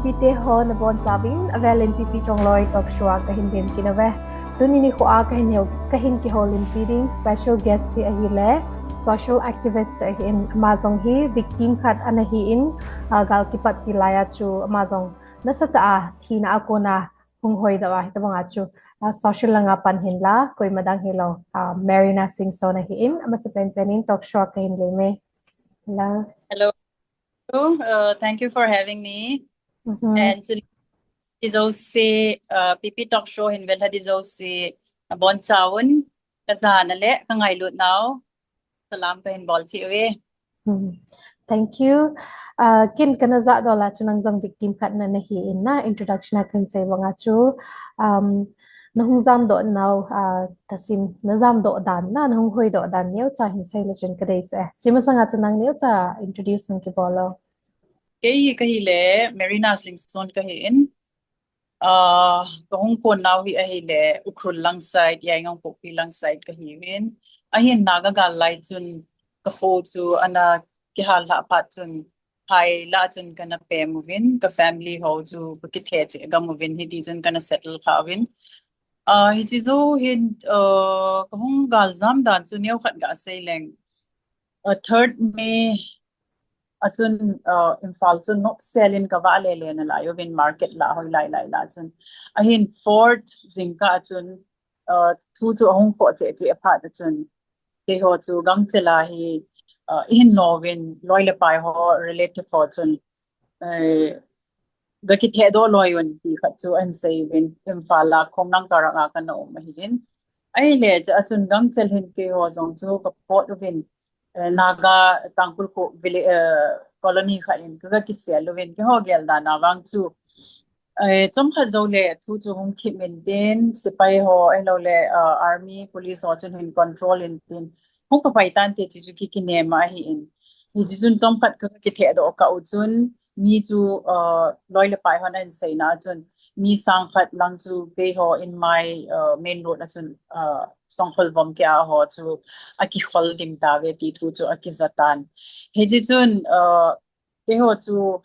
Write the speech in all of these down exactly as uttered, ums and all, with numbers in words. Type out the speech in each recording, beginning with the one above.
Mite ho nabonchauvin, avelin Pipi Chongloi talk show a kahin lemkit nauve. Tuni nikho a kahin hou, kahin kihoulimpi ding special guest hi ahile social activist ahin, ama jong hi victim khat ana hin, ah, gal kipat til laiya chu ama jong nasatah a thina a kona hung hoidoh a, hitobanga chu, ah, social langa pan hinla, koima dang hilou, ah, Marina Singson ahin, amasapen pen in talk show a kahin lem e. Hello. Hello. Uh, thank you for having me. Mhm. And to those se, uh, Pipi talk show hin vel ha those se, nabonchauvin, kajana le kangailut nau salam kahin bol cheh uve. Hmm. Thank you. Uh, ken kana jahdoh la chu nang jong victim khat na nahin na, introduction a kahin sei banga chu, um, nahung jamdoh nau, uh, thasim, najamdoh dan na, nahung hoidoh dan neocha hin sei le chun kadeisah e. Hiche masanga chu nang neocha introduce hung kibol o. Kei hi kahile Marina Singson kahin. Ah, kahung kon nau hi ahile Ukhrul lang side, Yaingangpokpi lang side kahiuvin. Ahin Naga gal lai chun kakho chu ana kihal lhah phat chun, phai lah chun kana pem uvin, ka family ho chu kakithe cheh gam uvin, hiti chun kana settle kha uvin. Ah, hiche jou hin, ah, kahung galjam dan chu neokhat gasei leng. Ah, third May a chun, ah, Imphal chun nopsel in kavah lele nalai uvin, market lah hoilai lai lah chun. Ahin fourth jingkah a chun, ah, thu chu ahung khoh cheh cheh phat a chun, keiho chu gangchel a hi, ah, ihin nouvin, loi le pai ho, relative ho chun, eh, gakithehdoh loi un ti khat chu ahin sei uvin, Imphal a Khongnang Karak a kana um ahin. Ahile chua chun gangchel hin keiho jong chu kapot uvin, eh, Naga Tangkhul khu village, eh, colony khat in kaga kisel uvin, keiho gel dan a vang chu, eh, chomkhat joule thu chu hung thip in tin, sepai ho, ahiloule, ah, army, police ho chun hin control in tin, hung kapai tante ti chu kikinem ahin. Hiche chun chomkhat kakithehdoh kah u chun, mi chu, ah, loi le pai hon ahin seina chun, mi sang khat lang chu keiho in mai, ah, main road a chun, ah, Songkhol vom kea ho chu akikhol ding tauve ti thu chu akija tan. Hiche chun, ah, keiho chu,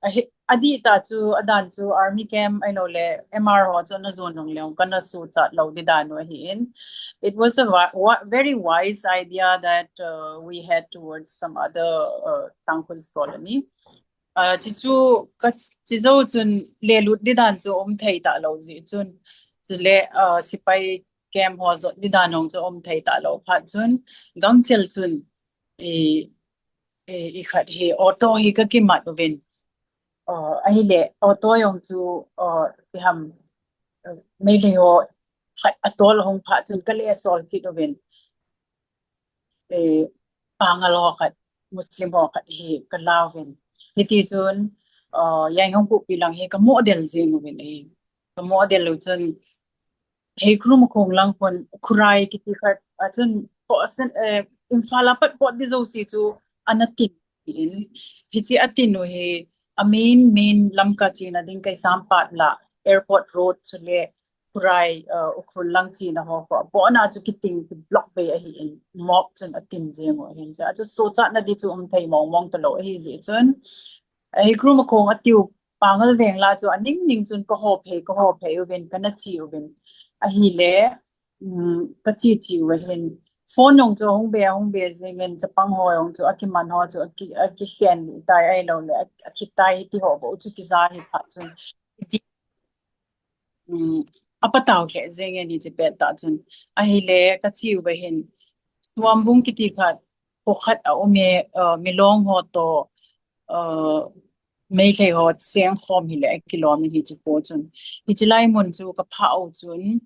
ahi, adih tah chu, adan chu army camp ahiloule M R ho chu ana jon jong leng kana sochat lou ding dan u ahin. It was a wi-, wa-, very wise idea that, uh, we head towards some other, uh, Tangkhul's colony. Uh, hiche chu ka, hiche jou chun lelut ding dan chu um thei talou jeh chun, chule, uh, sepai camp ho jot ding dan jong chu um thei talou phat chun, gangchel chun, i, i, ikhat hi auto hi kakimat uvin. Uh, ahile auto jong chu, uh, iham, uh, Meitei ho khat atol ahung phat chun kale sol kit uvin. Eh, Pangal ho khat, Muslim ho khat hi kala uvin. Hiti chun, uh, Yaingangpokpi lang hi kamoh del jeng uvin, eh, kamoh del u chun, Heikruma Khong lang khun Khurai kiti khat a chun, pot sen, eh, Imphal a pat pot ding jouse chu ana tin in. Hiche atin u hi a main, main Lamka chena ding Keisampatla, Airport Road chule Khurai, uh, Ukhrul lang chena ho khu abona chu kiting, kiblock bei ahin, mob chun atin jeng u ahin. Chua chu sochatna ding chu um thei mong mong talou ahi jeh chun, Heikruma Khong atiu Pangal veng la chu aning ning chun kaho phei, kaho phei uvin, kana che uvin. Ahile, um, kache che u ahin, phone jong chu ahung be, ahung be jengin, chapang ho jong chu akiman ho chu aki, akikhen tai ahiloule, a, akhi tai hiti ho bou chu kija hi phat chun, um, apatau lheh jengin hiche pettah chun. Ahile kache uva hin, Suambung kiti khat, kho khat aume, uh, Milong ho toh, uh, Meitei ho chengkhom hile akilom in hiche kho chun. Hiche lai mun chu kaphah u chun,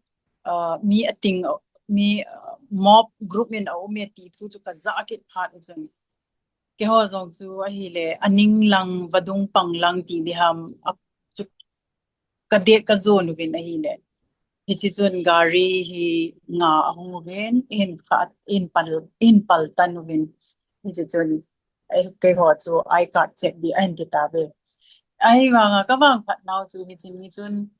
uh, mi ating, mi, uh, mob group in aume ti thu chu kajah kit phat u chun, keiho jong chu ahile aning lang, vadung pang lang ti diham, a, chu kadet kajon uvin ahile. Hiche chun gari hi nga ahung uvin, ihin khat, ihin pal, ihin pal tan uvin. Hiche chun, eh, keiho chu I card check ding ahin ti tauve. Ahivanga kavangphat nau chu hiche ni chun,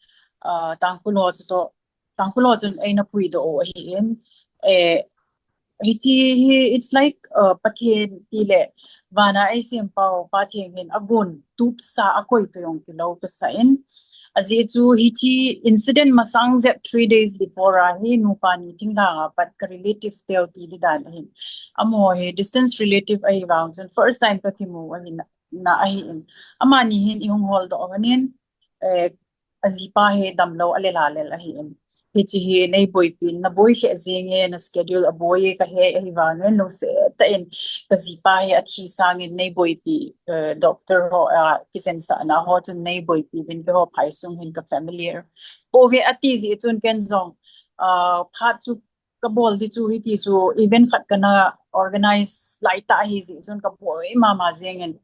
ah, Tangkhul ho chu toh, Tangkhul ho chun eina puidoh u ahin. Eh, hiche hi, it's like, uh, Pathen tile, vana eisempau Pathen hin agon tupsa akoi to jong kilou kasa in. Ajeh chu hiche incident masang jep three days before a hi nupa ni thinglhang a pat ka relative teu ti di dan ahin. Amaho hi distance relative ahi vang chun first time kakimu ahin na ahin. Amani hin ihung holdoh uva nin, eh, ajipa hi damlou alel alel ahin. Hiche hi neiboipi, naboi lheh jenge, na schedule aboi e kahe ahi vangin lungset tah in kajipa hi athi sangin neiboipi, eh, doctor ho, ah, kisensahna ho chun neiboipi uvin keiho phaisung hin ka familiar. Pouve ati jeh chun ken jong, ah, phat chu kabol di chu hiti chu event khat kana organize lai tah ahi jeh chun kaboi mama jengin.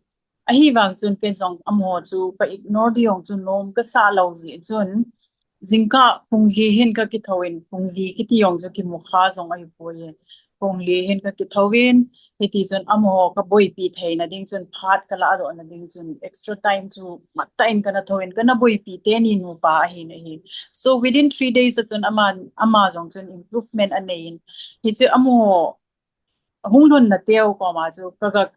Ahi vang chun ken jong amaho chu ka ignore di jong chu nom kasa lou jeh chun jingkah pung li hin kakithou in, pung li kiti jong chu kimu kha jong ahipoi. Pung li hin kakithou in, hiti chun amaho kaboipi theina ding chun phat kaladoh na ding chun extra time chu mat tah in kana thou in kana boipi teni nupa ahin ahi. So within three days a chun ama, ama jong chun improvement anei in. Hichu amaho hung lhunna teu koma chu kaga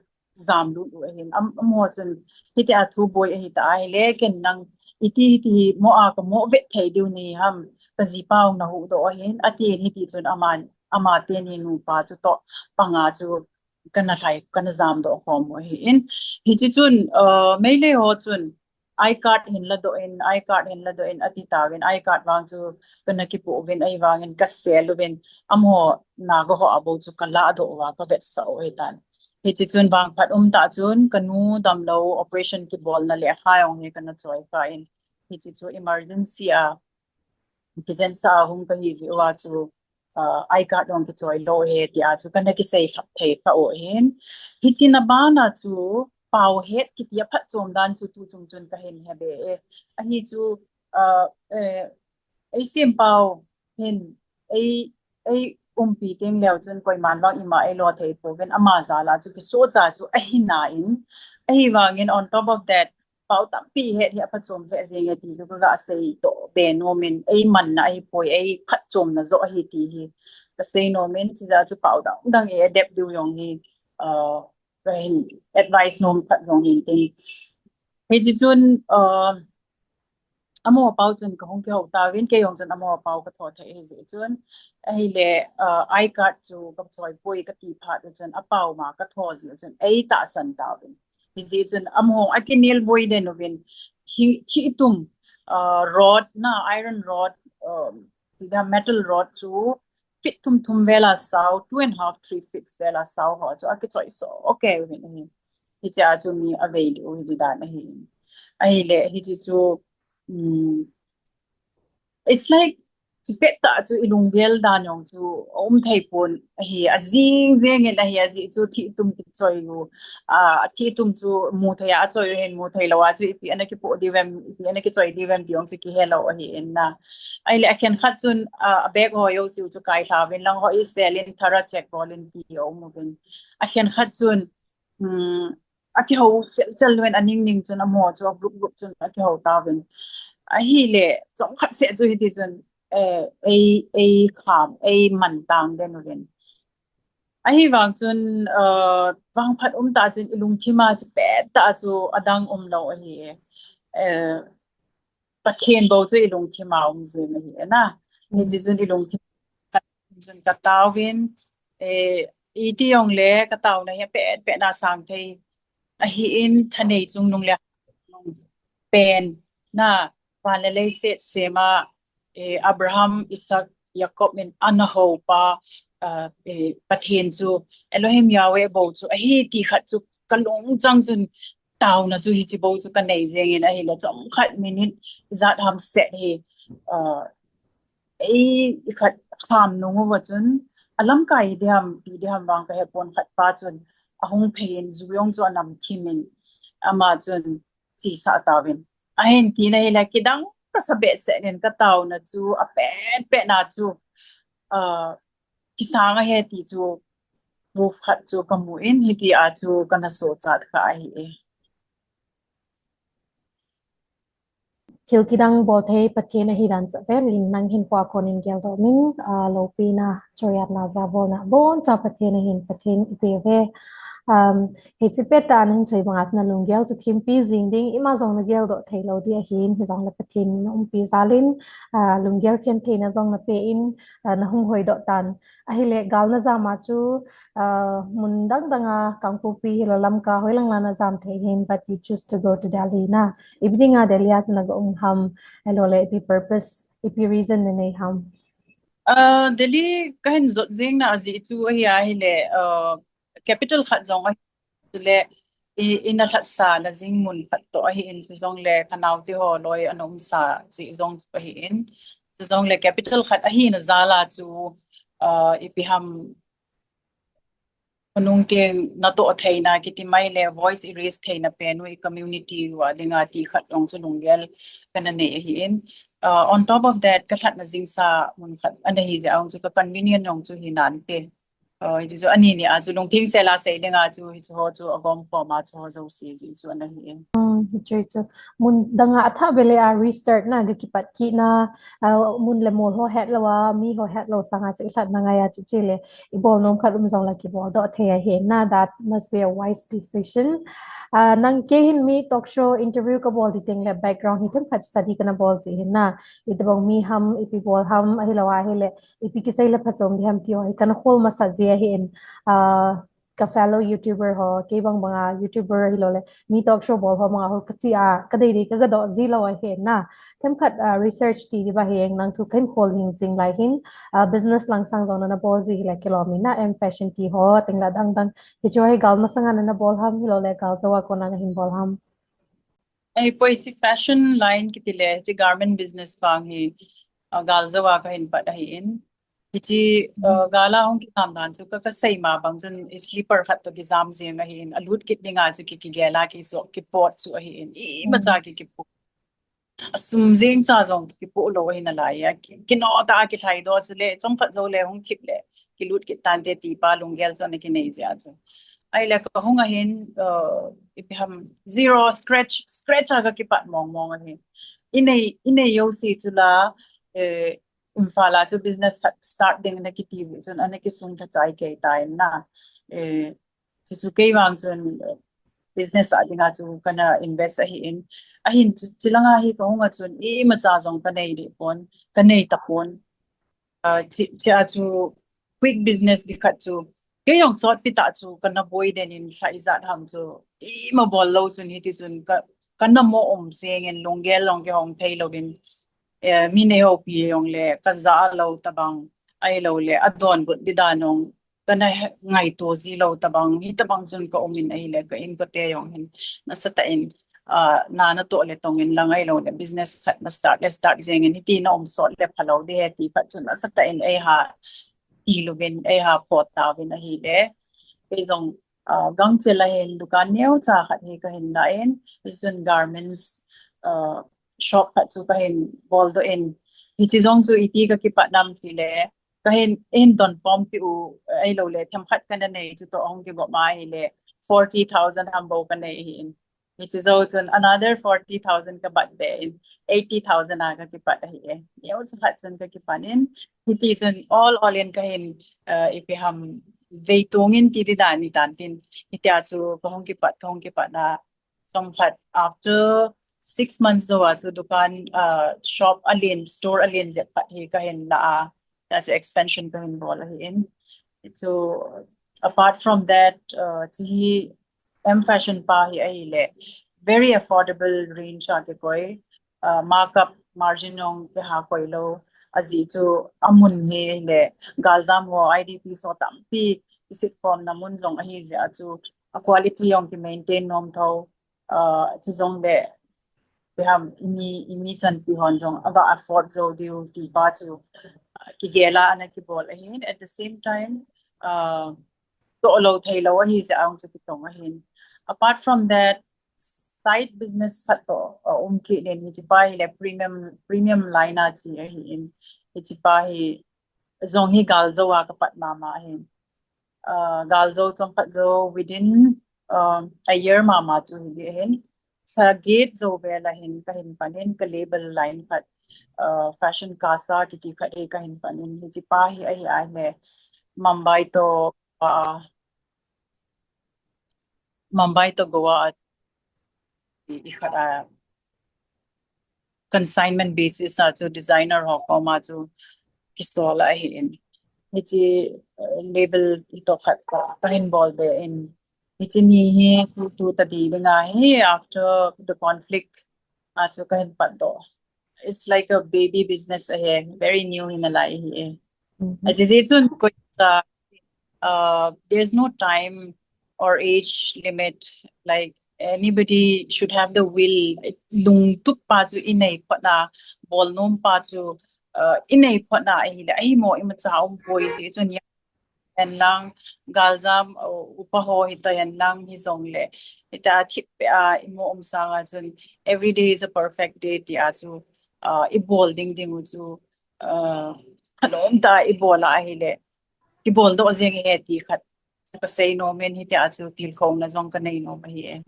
jamlut u ahin. Am, amaho chun hitia thu boi ahi ta ahile ken nang iti hiti hi mo a kamo vet thei diu nahi ham, kajipa hung nahuhdoh ahin atin hiti chun ama, ama teni nupa chu toh panga chu kana lhai, kana jamdoh khom u ahin. Hiche chun, uh, Meitei ho chun I card hin ladoh in, I card hin ladoh in ati tauvin, I card vang chu kana kipoh uvin ahi vangin kasel uvin, amaho Naga ho a bou chu kaladoh uva kavetsah u ahitan. Hiche chun vangphat umtah chun kanu damlou operation kibolna lekha jong hi kana choi kha in. Hiche chu emergency a kisensah a hung kahi jeh uva chu, uh, I card jong kichoi lou ahi tia chu kana kisei kha thei kha u ahin. Hiche na bana chu pao het kiti aphatchom dan chu tuchung chun kahin hebe e. Ahi chu, uh, eh, eisempau hin ei, eiumpi teng leu chun koiman vang ima eilo thei pouvin ama jal a chu kisohcha chu ahina in. Ahi vangin on top of that, pao tampi het hi aphatchom lheh jenge ti chu kaga seidoh be nom in, eimanna ahipoi, eiphatchomna joh ahi ti hi kasei nom in, chujeh chu pao dang dang i adapt diu jong hi, uh, kahin advice nom khat jong hin tin. Hiche chun, uh, amaho pao chun kahung kihou tauvin, kei jong chun amaho pao katho thei ahi jeh chun. Ahile, uh, I card chu kachoi poi kati phat chun apao ma katho jeh chun eitahsan tauvin. Hijeh chun amaho akinel boi den uvin, thi, thitum, uh, rod na, iron rod, um, tida metal rod chu feet thum thum vel a sao, two and a half, three feet vel a sao ho chu akichoi soh kei uvin ahi. Hichea chu mi avei diu hi dan ahi. Ahile hiche chu, um, it's like, chipet tah chu ilunggel dan jong chu aum thei pon ahi, ajing jeng in ahi, ajeh chu thitum kichoi u, a, thitum chu mu thei a, achoi u hin mu thei lou a chu ipi ana kipoh diu vem, ipi ana kichoi diu vem ti jong chu kihe lou ahi in na. Ahile akhen khat chun, a, a bag ho jouse u chu kailha uvin lang ho isel in thorough check bol in ti aum uvin. Akhen khat chun, um, akihou chel chel uvin aning ning chun amaho chu a group group chun akihou tauvin. Ahile chomkhat seh chu hiti chun, eh, ei, eikham, eiman tang den uvin. Ahivang chun, uh, vangphat umtah chun ilungthim a chipet tah chu adang umlou ahi e. Eh, Pathen bou chu ilungthim a um jing ahi e na. Hiche chun ilungthim chun kataovin, eh, iti jongle kataona hi apet pet na sang thei ahin, thanei chungnung le pen na, van le leiset sema, eh, Abraham, Isaac, Jacob in ana houpa, ah, eh, Pathen chu, Elohim Yahweh bou chu ahi ti khat chu kalungchang chun taona chu hiche bou chu kanei jeng in ahile chomkhat minute ijat ham set hi, ah, ei khat kham nung uva chun alamkai diham, ipi diham vang kahepon khat pa chun ahung phei in ju jong chu anam thim in ama chun chesah tauvin. Ahin tina hile kidang kasa behseh in kataona chu apet pet na chu, ah, kisang ahi ti chu proof khat chu kamu in hitia chu kana sochat kha ahi e. Thil kidang bol thei Pathen ahi dan chu avel in nang hin pua kon in geldoh min, ah, loupina, choiatna, jabolna, boncha Pathen ahin, Pathen ipeuve. Um, hiche pet a nahin sei banga chu nalunggel chu thimpi jing ding, ima jong nageldoh thei lou ding ahin, hijongle Pathen in naumpi jal in, ah, lunggel khen theina jong nape in, ah, nahung hoidoh tan. Ahile gal najam a chu, ah, mun dang dang a, Kangpokpi hilou Lamka hoilang lang najam thei hin, but you choose to go to Delhi na. Ipi dinga Delhi a chu naga um ham, ahilouleh ipi purpose, ipi reason nanei ham? Ah, Delhi kahin jot jing na ajeh chu ahi ahile, ah, capital khat jong ahi, chule i, ina lhatsa na jing mun khat toh ahin, chujongle kanaote ho loi ana umsa jeh jong chu ahin, chujongle capital khat ahina jal a chu, ah, ipi ham, khonung teng natoh theina kiti mai le voice i raise theina pen u i community u a dinga ti khat jong chu lunggel kana nei ahin. Uh, on top of that, ka lhatna jingsa mun khat ana hi jeh a jong chu ka convenient jong chu hi nante. Uh, hichu ani ni a chu lungthim sel a sei dinga chu hichu ho chu agom khom a chu ho jouse jeh chu ana hi in. Hmm, hichu chu mun dang a athah beh le a restart na ga kipat kit na, ah, mun le mol ho hetlou a, mi ho hetlou sanga chu i lhatna ngai a chu chule i bol nom khat um jongle kibol doh thei ahi na, that must be a wise decision. Ah, nang kei hin mi talk show interview ka bol ding teng le background hi themkhat study kana bol ji hin na. Itobang mi ham, ipi bol ham, ahilou ahile ipi kisei le phachom ding ham ti ho hi kana khol masa ji ahin. Ah, ka fellow YouTuber ho, kei bang banga YouTuber hilou le mi talk show bol ho banga ho kachi a, ka dei dei ka ga doh ji lou ahi na. Themkhat, ah, research ti ding ba hi nang thu kahin khol jing jing lai hin, ah, business lang sang jong nana bol ji hile kilom in na, M Fashion ti ho, teng le adang dang. Hichu hi gal masanga nana bol ham, hilou le gal jou a kona nahin bol ham? Ahipoi, hiche fashion line kiti le, hiche garment business vang hi, ah, gal jou a kahin pat ahin. Hiche, ah, gal a hung kijam dan chu ka, ka sei ma bang chun i slipper khat toh kijam jeng ahin, alut kit dinga chu ki, kigel a kiso, kipot chu ahin, imacha ki, kipot. Asum jeng cha jong kipoh lou ahi nalai a, ki, kino tah a kilhai doh chule, chomkhat jou le hung thip le, kilut kit tante ti pa lunggel chu ana kinei jeh a chu. Ahile ka hung ahin, uh, ipi ham, zero, scratch, scratch a ka kipat mong mong ahi. I nei, i nei jouse chu la, eh, Imphal a chu business start ding na kiti jeh chun ana kisung tha chai kei ta in na. Eh, chu chu kei vang chun, eh, business a dinga chu kana invest ahi in. Ahin chu, chu langa hi ka hung a chun imacha jong ka nei deh pon, ka nei ta pon. Ah, chi, chi a chu quick business ding khat chu kei jong sotpi tah chu kana boi den in, lha ijat ham chu ima bol lou chun hiti chun ka, kana mo um jeng in, lunggel jong kihong thei louvin, eh, mi nei houpi jong le ka ja lou tabang, ahilou le adonbut ding dan jong kana he, ngaito ji lou tabang, hitabang chun ka um in ahile ka inkote jong hin nasatah in, ah, na natoh le tong in lang ahilou le business khat na start le start jeng in, hiti na um sot le phalou ding ahi ti khat chun nasatah in eiha ti louvin, eiha pot tauvin ahile. Kei jong, ah, gangchel a hin dukan neocha khat hi kahin la in, hichun garments, ah, shop khat chu kahin bol doh in, hiche jong chu iti ka kipat nam tile, kahin, hin donpompi u, ahilou le themkhat kana nei chu toh hung kigop ma ahile, forty thousand ham bou ka nei ahi in. Hiche jou chun another forty thousand ka bat be in, eighty thousand a ka kipat ahi e. Neocha khat chun ka kipan in, hiti chun all, all in kahin, uh, ipi ham vei tong in ti ding dan ni tan tin, hitia chu ka hung kipat, ka hung kipat na, chomkhat after six months jou a chu dukan, uh, shop alen, store alen jep khat hi kahin la a, that's expansion kahin bol ahi in. So apart from that, uh, hiche M Fashion pa hi ahile very affordable range a kikoi, uh, markup margin jong kiha koi lou, ajeh chu amun hi le galjam ho, I D P ho tampi kisit khom na mun jong ahi jeh a chu a quality jong ki maintain nom tho, uh, chujongle ipi ham, imi, imi chanpi hon jong aga afford jou diu ti pa chu, uh, kigel a ana kibol ahin. At the same time, uh, toh lou thei lou ahi jeh a jong chu kitong ahin. Apart from that, side business khat toh, uh, um kit in, hiche pa hile premium, premium line a che ahi in. Hiche pa hi jong hi gal jou a ka pat mama ahin. Uh, gal jou chomkhat jou within, uh, a year mama chu hi ding ahin. Lha get jou vel a hin kahin pan in, ka label line khat, uh, Fashion Casa kiti khat hi kahin pan in. Hiche pa hi ahi ahile Mumbai toh, uh, Mumbai to Goa a i, i khat a consignment basis a chu designer ho koma chu kisol ahi in. Hichi, uh, label hito khat ka, ka hin bol be in. Hichi ni hi tu, tu ta di ding ahi after the conflict a chu ka hin pat doh. It's like a baby business ahi, very new hi nalai hi. Mm-hmm. Aji ji chun koi cha, uh, there's no time or age limit. Like, anybody should have the will. Lungtup pa chu i nei phot na, bol nom pa chu, uh, i nei phot na ahi le, ahi mo i macha um poi ji chun ya. Hen lang, galjam, uh, upa ho hita hen lang hi jong le, hita thip pe a i mo um sanga chun every day is a perfect day ti a chu, uh, i bol ding ding u chu, uh, khanom ta i bol a ahi le, i bol doh jeng e ti khat chu ka sei nom in, hiti a chu tilkhouna jong ka nei nom ahi e.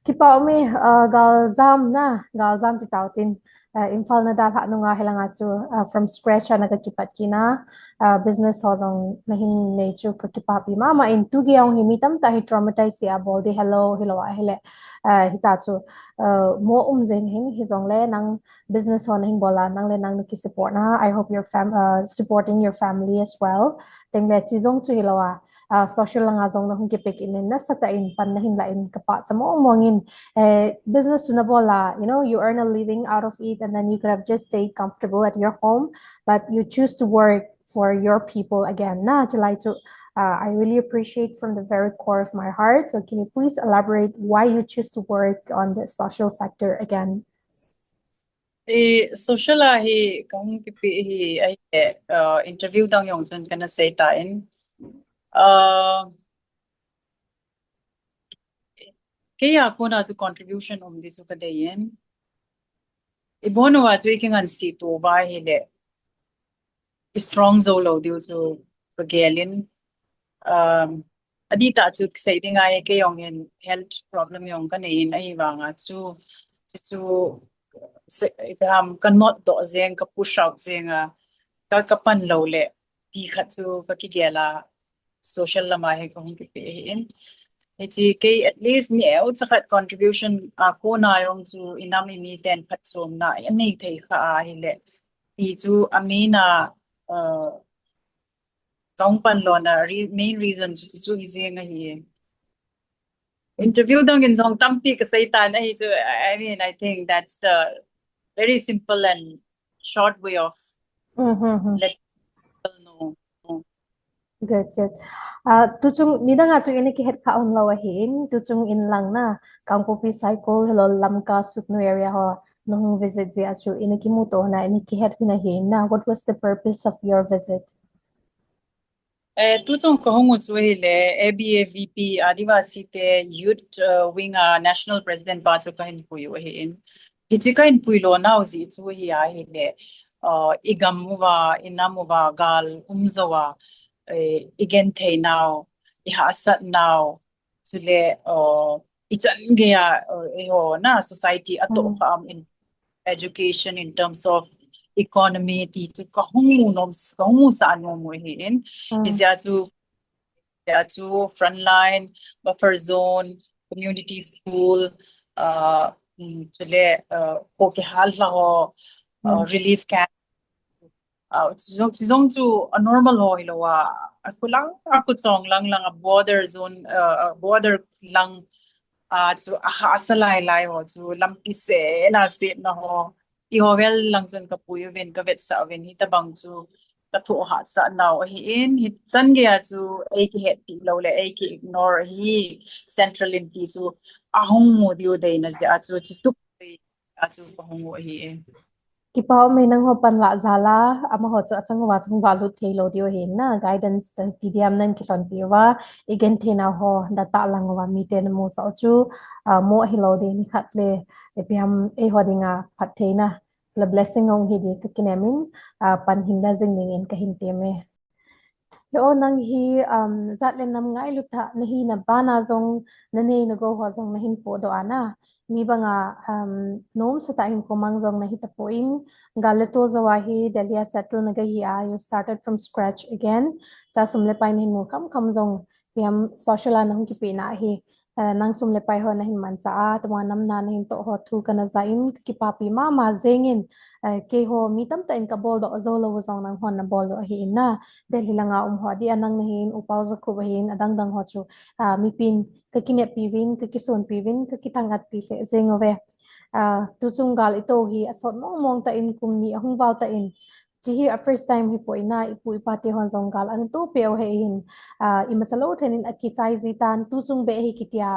Kipa um e, uh, galjam na, galjam ti tau tin, uh, Imphal na dalhah nunga hilanga chu, uh, from scratch a na ka kipat kit na, uh, business ho jong na hin nei chu ka kipapi mama in. Tu gei jong hi mi tamtah hi traumatize hi a bol di hello, hilou a hile, uh, hita chu, uh, mo um jeng hing hi jong le nang business ho na hin bol a, nang le nang na ki support na. I hope your fam-, uh, supporting your family as well. Teng le chi jong chu hilou a, uh, social langa jong na hung kipe kit in nasatah in pan na hin la in ka pachat mong mong in, eh, business chu na bol a, you know, you earn a living out of it and then you could have just stayed comfortable at your home, but you choose to work for your people again. Na, chulai chu, uh, I really appreciate from the very core of my heart. So can you please elaborate why you choose to work on the social sector again? I social a hi ka hung kipe hi, ahi, uh, interview dang jong chun ka na sei ta in. Uh, kei a kona chu contribution um di chu ka dei in. I bon uva chu i kingansei to uva hile, i strong jou lou diu chu ka gel in. Um, adih tah chu sei ding ahi, kei jong hin health problem jong ka nei in, ahivanga chu, chu, chu, se, um, ka not doh jeng, ka push out jeng a, ka, ka pan lou le, ti khat chu ka kigel a, social lama hi ka hung kipe hi in. Hichi kei at least neo cha khat contribution a kona jong chu i nam i mi ten phatchomna a nei thei kha ahile, ti chu a main a, uh, ka hung pan lona re-, main reason chu, chu, chu hi jeng ahi. Interview dang in jong tampi ka sei tan ahi chu, I mean, I think that's the very simple and short way of Mm-hmm. let people know. Good, good. Uh, tuchung, nidang a chu i na kihet kha um lou ahi in, tuchung in lang na, Kangpokpi, Saikul, hilou Lamka, Sugnu area ho, na hung visit jeh a chu i na kimuto na, i na kihet hina hi na. What was the purpose of your visit? Eh, tuchung ka hung u chu hile, A B A V P, Adivasi te Youth, uh, Wing a National President pa chu ka hin pui u ahi in. Hichi ka hin pui lona u jeh chu hi ahile, uh, i gam uva, i nam uva, gal um jou a, eh, i genthei nau, i hahsat nau, chule, uh, i chan gei a, uh, eiho na society a toh kha am in education, in terms of economy ti chu ka hung mu nom, ka hung mu sa nom u hi in. Mm. Hijeh a chu, hijeh a chu frontline, buffer zone, community school, uh, mm, chule, uh, kho kihal lha ho, uh, Mm. relief camp, uh, chu jong, chu jong chu a normal ho hilou a, a khulang, a khuchong lang lang a border zone, uh, a border lang, uh, chu a hahsa lai lai ho chu lampi sena setna ho. Eiho vel lang chun ka pui uvin, ka vetsah uvin, hitabang chu ka thoh hahsat nau ahi in, hichan gei a chu ei kihetpi lou le, ei ki ignore ahi, central in ti chu a hung mu diu deina jeh a chu, chutup a chu ka hung u ahi e. Kipa um e, nangho panlah jal a, amaho chu achang uva chu hung valut thei lou diu ahi na, guidance ti diam nan kilhonpi uva, i genthei nau ho, da tah lang uva mite na musah u chu, ah, mo hilou ding, nikhat le, ipi ham eiho dinga phattheina, la blessing hung hi di ka kinem in, ah, pan hin da jing ding in ka hin tem e. He o, nang hi, um, jat le nam ngailut tah na hina bana jong, na nei na gou ho jong na hin podoh a na. Mi banga, um, nomsa tah hinkho mang jong na hi tapon, gal le tol jou a hi Delhi a settle na ga hi a, you started from scratch again. Ta sum le pai na hin mu kham kham jong Hiam social a nahung kipehna hi, eh, nang sum le pai ho nahin manchah a, tuma namna nahin toh ho thu kana ja in, ka kipapi mama jengin, eh, keiho mi tamtah in ka boldoh jou lou jong nanghon na boldoh ahi in na, Delhi langa um ho, adeh a nang nahin, U Pau Zakhup ahin, adang dang ho chu, ah, mipin ka kineppi uvin, ka kisonpi uvin, ka kithangatpi lheh jeng uve. Ah, tuchung gal ito hi asot mong mong tah in, kum ni ahung val tah in, hiche hi a first time hipoi na, ipu ipa te hon jong gal ana topeh u ahin, ah, imacha lou then in akichai ji tan, tuchung beh hi kitia,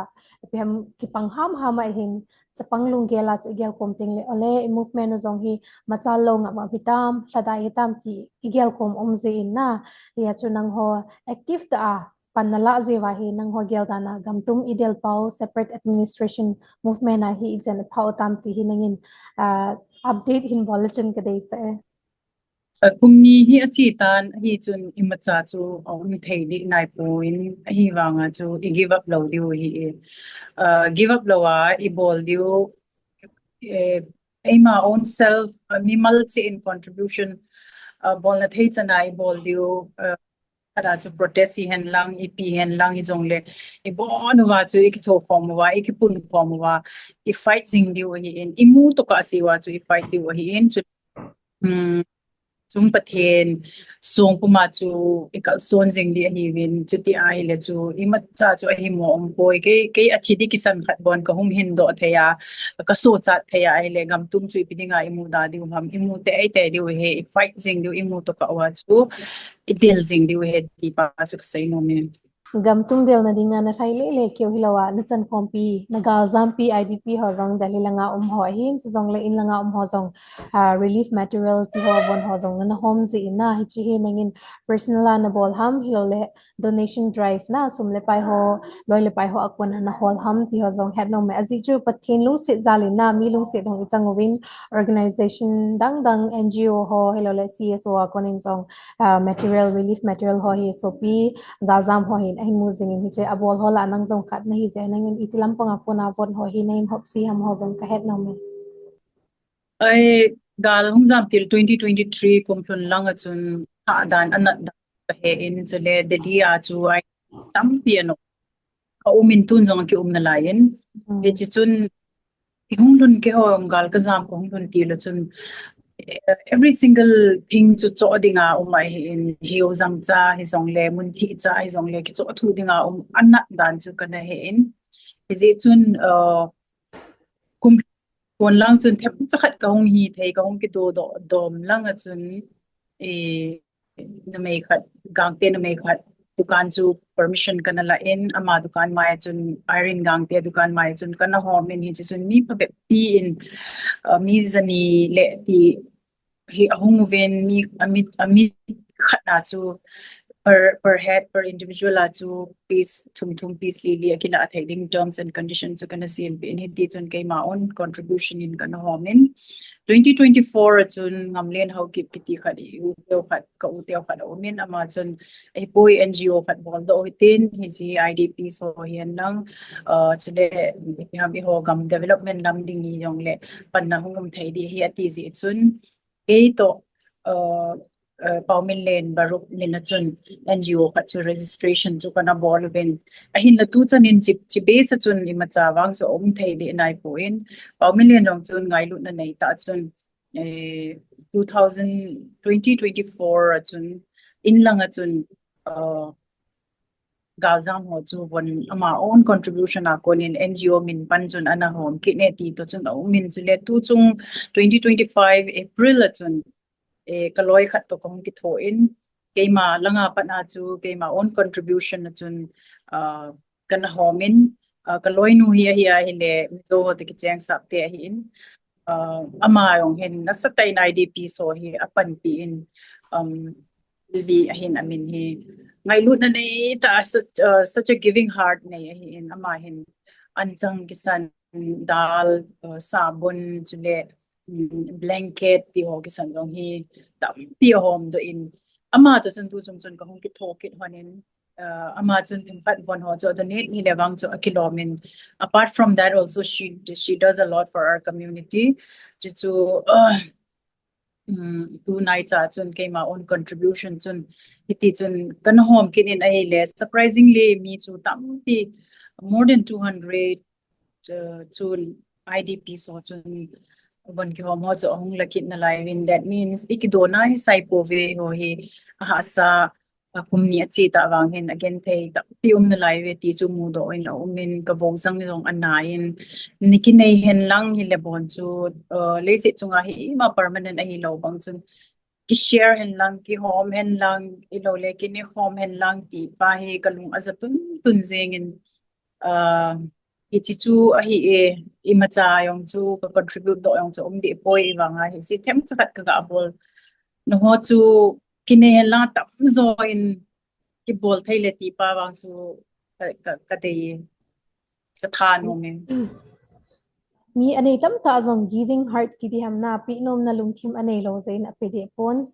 ipi ham kipang ham ham ahin, chapang lunggel a chu igel khom teng le, ole, i movement u jong hi machal lou ngap ngap hitam, lhadai hitam ti igel khom um ji in na, hia chu nangho active tah a pan nalah jeh uva hi nangho gel dan a Gamtum Idel Pau Separate Administration Movement a hi ijen apha u tam ti hi nangin, ah, update hin bol le chun ka deisah e. Ah, kum ni hi ache tan, ahi chun imacha chu aum thei dih naipoi, ahivanga chu i give up lou diu ahi e. Ah, give up lou a i bol diu, eh, eima own self, ah, mimal cheh in contribution, ah, bolna thei chan a i bol diu, ah, khat a chu protest hihen lang, ipi hihen lang hijongle, i bon uva chu i kitho khom uva, i kipun khom uva, i fight jing diu ahi in, i mu tokah seh uva chu i fight diu ahi in, chu, um, chung Pathen song puma chu i kalson jing dih ahiuvin, chuti ahile chu, imacha chu ahi mo um poi, kei, kei athi dih kisan khat bon ka hung hin doh thei a, ka sochat thei a, ahile Gamtum chu ipi dinga i muda diu ham, i mu teitei diu ahi, i fight jing diu, i mu tokah uva chu, i del jing diu ahi ti pa chu ka seinom e. Gamtum delna dinga na lhai lele keu hilou a, na chankhompi, na galjampi, I D P ho jong Delhi langa um ho ahin, chujongle in langa um ho jong, ah, relief material ti ho von ho jong na, na hom ji in na, hiche hi nangin personal a na bol ham, hilou le donation drive na, sum le pai ho, loi le pai ho a kon a na hol ham ti ho jong het nom e. Ajeh chu Pathen lungset jal in na, mi lungset hung i chang uvin, organization dang dang, N G O ho, hilou le C S O a kon in jong, ah, material, relief material ho hi sopi, galjam ho hin ahin mu jing in, hiche a bol ho lah a nang jong khat na hi jeh, nangin iti lampang a kon a von ho hi nangin hop ji ham ho jong ka het nom e. Ai, gal hung jam til twenty twenty-three kum lhun lang a chun, ah, dan anat dan ka he in, chule Delhi a chu ai tampi ana um in, tun jong aki um nalai in. Mm. Hiche chun, i hung lhun keiho gal ka jam ka hung lhun til a chun, eh, every single thing chu choh dinga um ahi in, hiu jang cha hijongle, mun thih cha hijongle, kichoh thu dinga um anat dan chu kana he in. Hijeh chun, uh, kum kon lang chun themcha khat ka hung hi thei, ka hung kidodoh dom lang a chun, eh, numei khat, Gangte numei khat, dukan chu permission kana la in, ama dukan mai a chun, Irene Gangte dukan mai a chun kana hom in, hiche chun mi phabep pi in, uh, mi jani le ti hi ahung uvin, mi, ami, ami khat na chu per, per head, per individual a chu piece thum thum, piece li li akila thei ding terms and conditions chu kana sempeh in, hiti chun keima own contribution in kana hom in. Twenty twenty-four a chun Ngamlen Haokip kiti khat, i u teu khat, ka u teu khat aum in, ama chun ahipoi, N G O khat boldoh hitin, hiche I D Ps ho hihen lang, uh, chule, ipi ham, eiho gam development lam ding hijongle, panna hung um thei dih ahi ati jeh chun, kei toh, uh, uh, Pauminlen Barup min a chun N G O khat chu registration chu kana bol uvin. Ahinla tuchan in hiche, hiche base a chun imacha vang chu um thei dih naipoi. Pauminlen jong chun ngailutna nei tah chun, eh, two thousand, twenty twenty-four a chun, in lang a chun, uh, galjam ho chu von ama own contribution a kon in N G O min pan chun ana hom kit ne ti toh chun aum in, chule tuchung twenty twenty-five April a chun, eh, ka loi khat toh ka hung kitho in, keima langa pat a chu keima own contribution a chun, uh, kana hom in, uh, ka loinu hi ahi ahile, Mizo ho toh kicheng sap te ahi in, uh, ama jong hin nasatah in I D Ps ho hi apanpi in, um, Lily ahin amin hi. Ngailutna nei tah, such, uh, such a giving heart nei ahi in, ama hin anchang kisan, dal, uh, sabun, chule, um, blanket ti ho kisan jong hi tampi ahom doh in, ama toh chun tuchung chun ka hung kitho kit hon in, uh, ama chun themkhat von ho chu adonate ni le vang chu akilom in. Apart from that also, she, she does a lot for our community. Chuchu, uh, um, tunai cha chun keima own contribution chun Hiti chun kana hom kit in ahile, surprisingly, mi chu tampi, more than two hundred, uh, chun I D Ps ho chun von kihom ho chu ahung la kit nalai uvin. That means, i kidona hi sai pouve, ho hi ahahsa, a kum ni ache ta vang hin agenthei tampi um nalai uve ti chu mudoh in aum in, ka vojang jong anai in, ni kinei hen lang hile bon chu, uh, leiset chunga hi ima permanent ahilou bang chun, ki share hen lang, kihom hen lang, ilou le kine khom hen lang ti pa hi ka lung aja tun tun jeng in, uh, hichi chu ahi e, imacha jong chu ka contribute doh jong chu um deh poi, i vang a hichi themcha khat ka ga bol. Nangho chu kinei hen lang tamjo in kibol thei le ti pa vang chu ka, ka, ka dei e, ka thanom e. Mi anei tamtah jong giving heart ti diham, na penomna lungthim anei lou jeh in ape deh pon.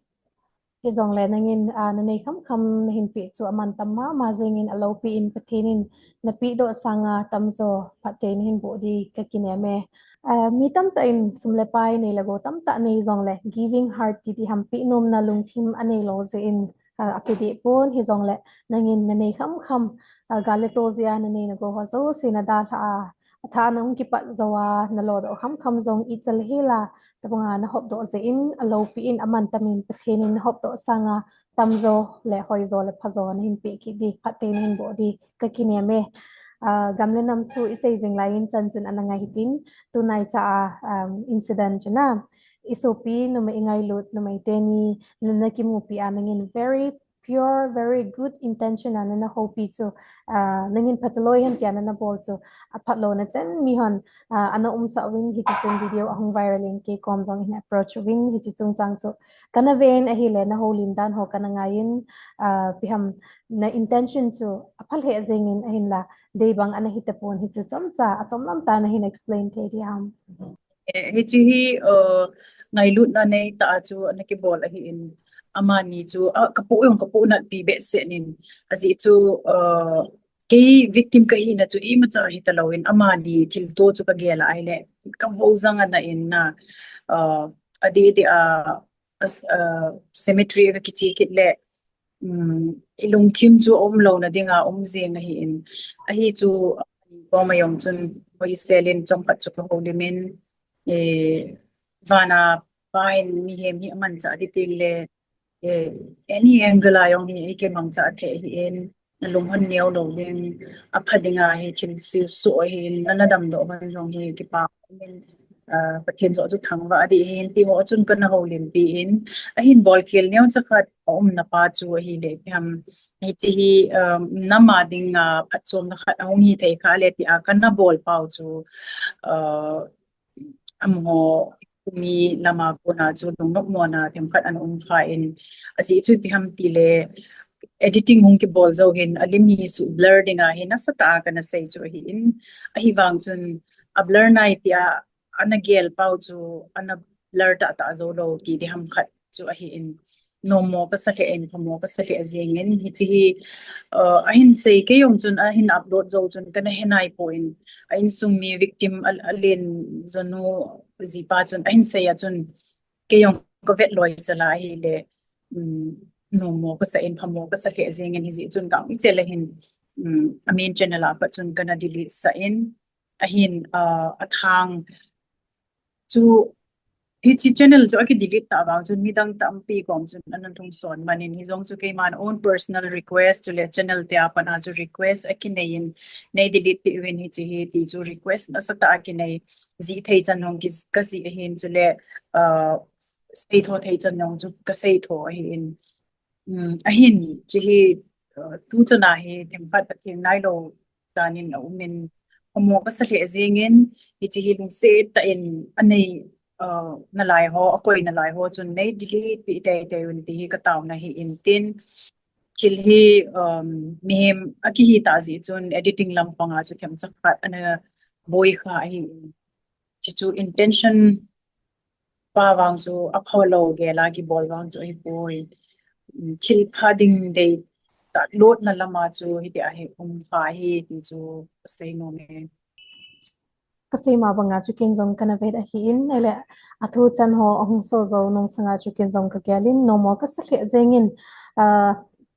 Hijongle nangin, ah, nanei khamkham nahin peh chu aman tam mama jeng in, alopi in Pathen in napeh doh sanga tamjo phatthei nahin boh di ka kinem e. Ah, mi tamtah in sum le pai nei le gou tamtah nei jongle giving heart ti diham, penomna lungthim anei lou jeh in, ah, ape deh pon. Hijongle nangin nanei khamkham, ah, gal le to jeh a nanei nagou ho jouse nadalhah a, athah a nahung kipat jou a, nalodoh khamkham jong ichal hela, tabanga nahop doh jeh in, alopi in aman tam in Pathen in nahop doh sanga tamjo le hoijo le phajo nahin peh kit di, phatthei nahin boh di ka kinem e. Ah, gam le nam thu isei jing lai in chan chun ana ngai hitin, tunaicha a, um, incident chu na, isopi numei, ingailut numei teni na, nakimupi a nangin very pure, very good intention a nana houpi chu, ah, nangin phataloi ham tia nana bol chu aphatlouna chen mihon, ah, ana umsah uvin, hiti chun video ahung viral in keikom jong in approach uvin, hichi chungchang chu kana ven ahile nahoulim dan ho kana ngai in, ah, ipi ham na intention chu apha lheh jeng in ahinla, dei bang ana hi tapon, hichu chomcha, achom lam tah nahin explain thei diham. Eh, hichi hi, uh, ngailutna neitah a chu ana kibol ahin, amani chu, ah, kapu jong kapu natpi behseh in, ajeh chu, uh, kei victim kahina chu imacha hita lou in, amani thilto chu kagel a ahile, ka vojang ana in na, uh, adeh deh a, as-, uh, cemetery kakiche kit le, um, ilungthim chu aumlouna dinga um jeng ahin, ahi chu, koma jong chun hoisel in chomkhat chu kahoulim in, eh, vana Pa in mihem hi amanchah ding teng le, eh, any angle a jong hi eikimangcha thei ahin, alunghon neo lou ding, apha dinga hi thil silsoh ahin, ana damdoh hon jong hi kipa in, ah, Pathen joh chu thangvah ding ahin, ti ho chun kana houlimpi in, ahin bolkhel neocha khat aumna pa chu ahile, ipi ham, hichi hi, um, nam a dinga phatchomna khat ahung hithei kha le tia kana bol pau chu, uh, amaho mi lama kona chu lungnopmona themkhat ana um kha in, ajeh chu ipi ham tile, editing hung kibol jou hin alim hi su blur dinga hi nasatah a kana sei chu ahin, ahivang chun a blur nai tia ana gel pau chu ana blur tahtah joulou ti diham khat chu ahin, nommo kasa lheh in, phamo kasa lheh jeng in, hichi hi, uh, ahin sei, kei jong chun ahin upload jou chun kana he naipon, a insung mi victim a, alen jonu jipa chun ahin sei a chun, kei jong kavet loi chala ahile, um, nommo kasa in, phamo kasa lheh jeng in, hijeh chun kang ichel ahin, um, a main channel a pat chun kana delete sah in, ahin, uh, athang chu, hichi channel chu akidelete ta vang chun midang tampi kom chun ana lhungson man in, hijong chu keiman own personal request chule channel te a pat a chu request akinei in, nei delete peh uvin hichi hi ti chu request nasatah a kinei, jih thei chan jong ki, kajih ahin chule, uh, seitho thei chan jong chu kaseitho ahin, um, ahin, hichi hi, uh, tuchan a hi themkhat Pathen nailou dan in aum in, phamo kasa lheh jeng in, hichi hi lungset tah in anei, uh, nalai ho, akoi nalai ho chun nei delete peh teitei un ti hi kataona ahin tin, thil hi, um, mihem akihi tah jeh chun editing lampang a chu themcha khat ana boi kha ahin, hichu intention pa vang chu aphalou gel a kibol vang chu ahipoi. Um, thil pha ding deitah lutna lama chu hitia hi um kha ahi ti chu kaseinom e. Kasei ma banga chu ken jong kana vet ahin, ahile athu chan ho ahung so jou nung sanga chu ken jong kagel in, nommo kasa lheh jeng in, ah,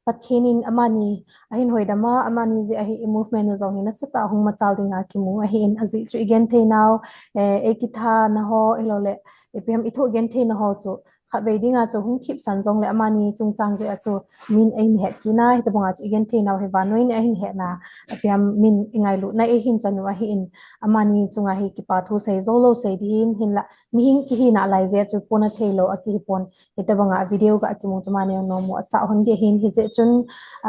Pathen in amani ahin hoidam a, amani jeh a hi i movement u jong hi nasatah a hung machal dinga kimu ahin, ajeh chu i genthei nau, eh, ei kitha na ho, hilou le, ipi ham i thoh genthei na ho chu, khatvei dinga chu hung thipsan jong le amani chungchang jeh a chu min eihin het kit na, hitobang a chu i genthei nau hi vannoi in ahin het na, ipi ham min i ngailutna eihin chan u ahin, amani chunga hi kipa thu sei jou lou sei ding in, hinla, mihing kihi nalai jeh a chu pona thei lou a kihi pon, hitobang a video ga kimu chu amani jong nom u asah hon ding ahin, hijeh chun,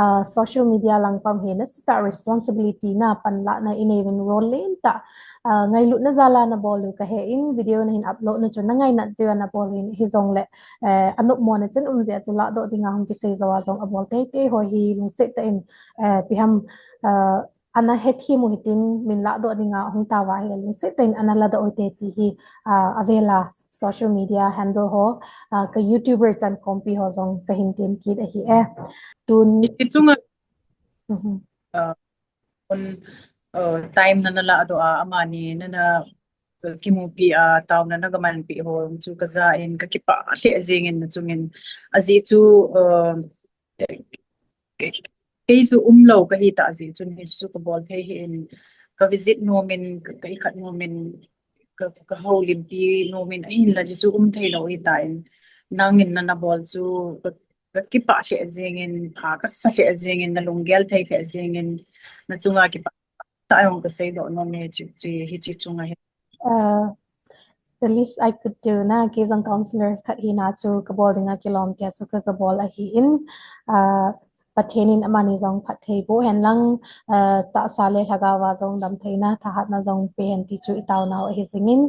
ah, social media lang pam hi nasatah responsibility na panlahna i nei uvin role lentah, ah, ngailutna jal a na bol u ka he in, video na hin upload na chu na ngainat jeh a na bol uvin, hijong le, eh, anop mo na chen um jeh a chu ladoh dinga hung kisei jou a jong abol teitei ho hi lungset tah in, eh, ipi ham, ah, ana hethem u hitin, min ladoh dinga hung tao va ahile lungset tah in ana ladoh u hite ti hi, ah, avel a social media handle ho, ah, ka YouTuber chankhompi ho jong kahin tem kit ahi e. Tun Hiche chunga, Mhm. ah, un, ah, time nana ladoh a, amani nana, ah, kimupi a, taona naga manpi ho chu kaja in, kakipah lheh jeng in nachung in. Ajeh chu, ah, kei, kei chu umlou kahi tah jeh chun hichu kabol thei hih in, ka visit nom in, ka, ka ikhat nom in, ka, ka houlimpi nom in, ahinla hichu um thei lou hitan, nangin nana bol chu ka, kakipah lheh jeng in, pha kasa lheh jeng in, nalunggel thei lheh jeng in, nachunga kipah tah jong kasei doh nom e, hiche, hiche, hiche chunga hi. Uh, the least I could do na, kei jong counselor khat hina chu kabol dinga kilom tia chu ka, kabol ahin, uh, Pathen in amani jong phatthei boh hen lang, uh, tahsa le lhagao a jong damtheina, thahatna jong pe hen ti chu i taonau ahi jing in,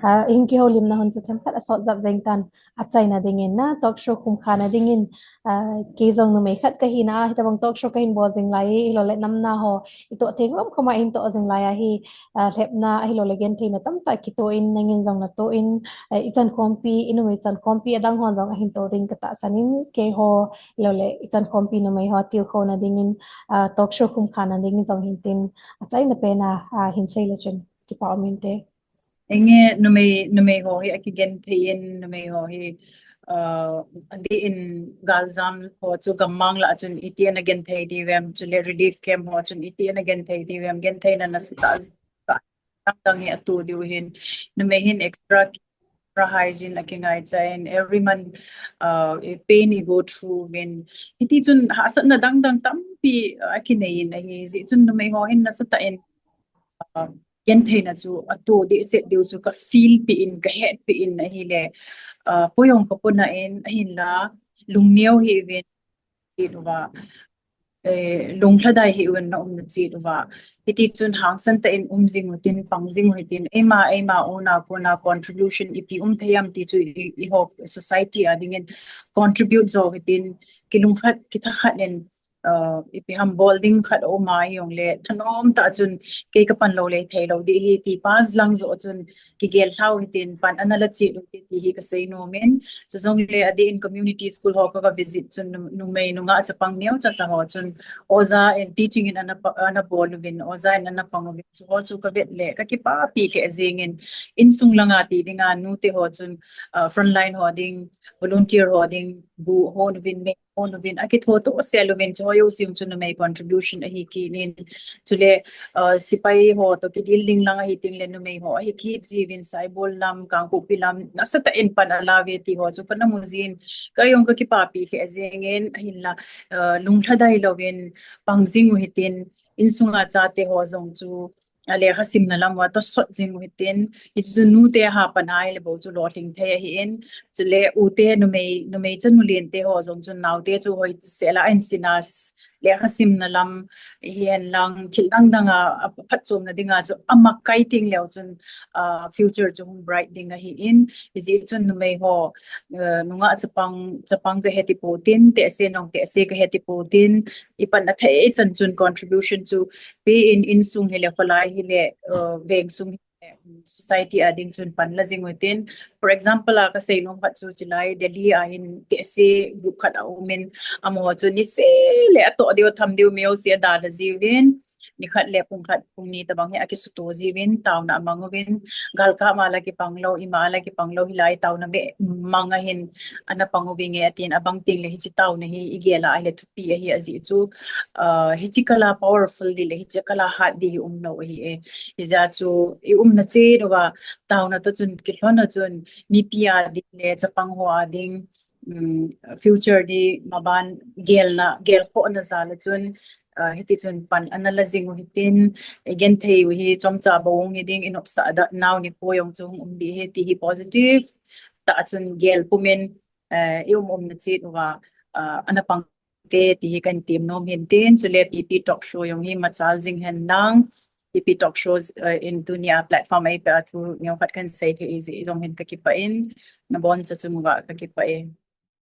uh, i hung kihoulimna hun chu themkhat asot jap jeng tan, achaina dingin na, talk show khumkhana dingin, ah, kei jong numei khat kahi na, hitobang talk show kahin bol jing lai, hilou le namna ho, i toh thei khom khom a hin toh jing lai ahi, ah, lhepna, ahilou le gentheina tamtah kitoh in, nangin jong natoh in, ah, i chankhompi, i numei chankhompi adang hon jong ahin toh ding katahsan in, keiho, hilou le i chankhompi numei ho tilkhouna dingin, ah, talk show khumkhana dingin jong hin tin, achaina pen a, ah, hin sei le chun, kipa um inte. Enge numei, numei ho hi akigenthei in, numei ho hi, uh, adeh in galjam ho chu gammang lah a chun iti ana genthei diu vem, chule relief camp ho chun iti ana genthei diu vem, gentheina nasatah, tah, tah dang hi atoh diu hin, numei hin extra, extra hygiene akingai chai in, every month, uh, pain i go through vin, hiti chun hahsatna dang dang tampi, uh, akinei in ahi, hijeh chun numei ho hin nasatah in, uh, gentheina chu atoh dehset diu chu ka feel peh in, ka hetpeh in ahile, ah, poijong ka pona in, ahinla, lungneo hih uvin, chet uva, eh, lunglhadai hih uvin na umna chet uva. Hiti chun hangsan tah in um jing utin, pang jing uhitin, eima, eima, una, kona, contribution ipi um thei ham ti chu i, i ho society a dingin contribute jo uhitin, kilungkhat, kithakhat in, uh, ipi ham bol ding khat aum a hijongle, thanom tah chun kei kapan lou le thei lou ding ahi ti pass lang joh chun kigel lhau hitin pan ana la chet u hite ti hi kasei nom in. Chujongle adeh in community school ho ka, ka visit chun nu-, numei nungah chapang neocha cha ho chun oja in teaching in ana pa-, ana bol uvin, oja in ana pang uvin. Chu ho chu ka vet le, ka kipapi lheh jeng in, insung langa ti dinga nute ho chun, uh, frontline ho ding, volunteer ho ding, bu hon uvin, mei hon uvin, akitho tohsel uvin, chu ho jouse chu numei contribution ahi kit in. Chule, uh, sepai ho toh kidil ding lang ahi tengle numei ho ahi kit jiuvin, Saibol lam, Kangpokpi lam, nasatah in pan ala uve ti ho chu kana mu jin, ka jong ka kipapi lheh jeng in, ahinla, uh, lunglhadai louvin, pang jing uhitin, insunga chate ho jong chu, a lekha simna lam uva tosot jing uhitin, hichu nute a pan ahile bou chu lolhing thei ahin, chule ute numei, numei chanu lente ho jong chun naote chu hoisel a ahin sin a, lekha simna lam hihen lang thil dang dang a, a phatchomna dinga chu amakai teng leu chun, ah, future chu hung bright ding ahin, hijeh chun numei ho, eh, nungah chapang, chapang kahe ti potin, tehse nung tehse kahe ti potin, ipan athei chan chun contribution chu pe in, insung hile, kholai hile, uh, veng sung hile, society a ding chun pan la jing utin. For example, a kasei nom khat chu chulai Delhi a hin tehse group khat aum in, amaho chu niseh le atoh diu, tham diu, mi jouse adalha jiuvin. nikhat le pung khat pung ni tabang hi akisuto jiuvin, taona amang uvin, galkap ma la kipang lou, ima la kipang lou, hilai taona beh mang ahin, ana pang uvinge atin, abang teng le hiche taona hi igel a ahile thupi ahi ajeh chu, uh, hiche kal a powerful di le hiche kal a hat di hi um lou ahi e. Hijeh chu i umna chet uva taona toh chun kilhon a chun mipi a ding le chapang ho a ding, um, future di maban gelna, gelkhohna jal a chun, uh, hiti chun pan ana la jing u hitin, i genthei u hi chomcha bou hung hi ding, i nopsah da nau ni po jong chu hung um di hi ti hi positive tah a chun gel pumin, uh, i um umna chet uva, uh, ana pang te ti hi kahin tem nom hin tin, chule P P Talk Show jong hi machal jing hen lang, P P Talk Show, uh, in tunia platform eipeh a thu neokhat kahin sei thei jeh jong hin kakipah in, naboncha chung uva kakipah e.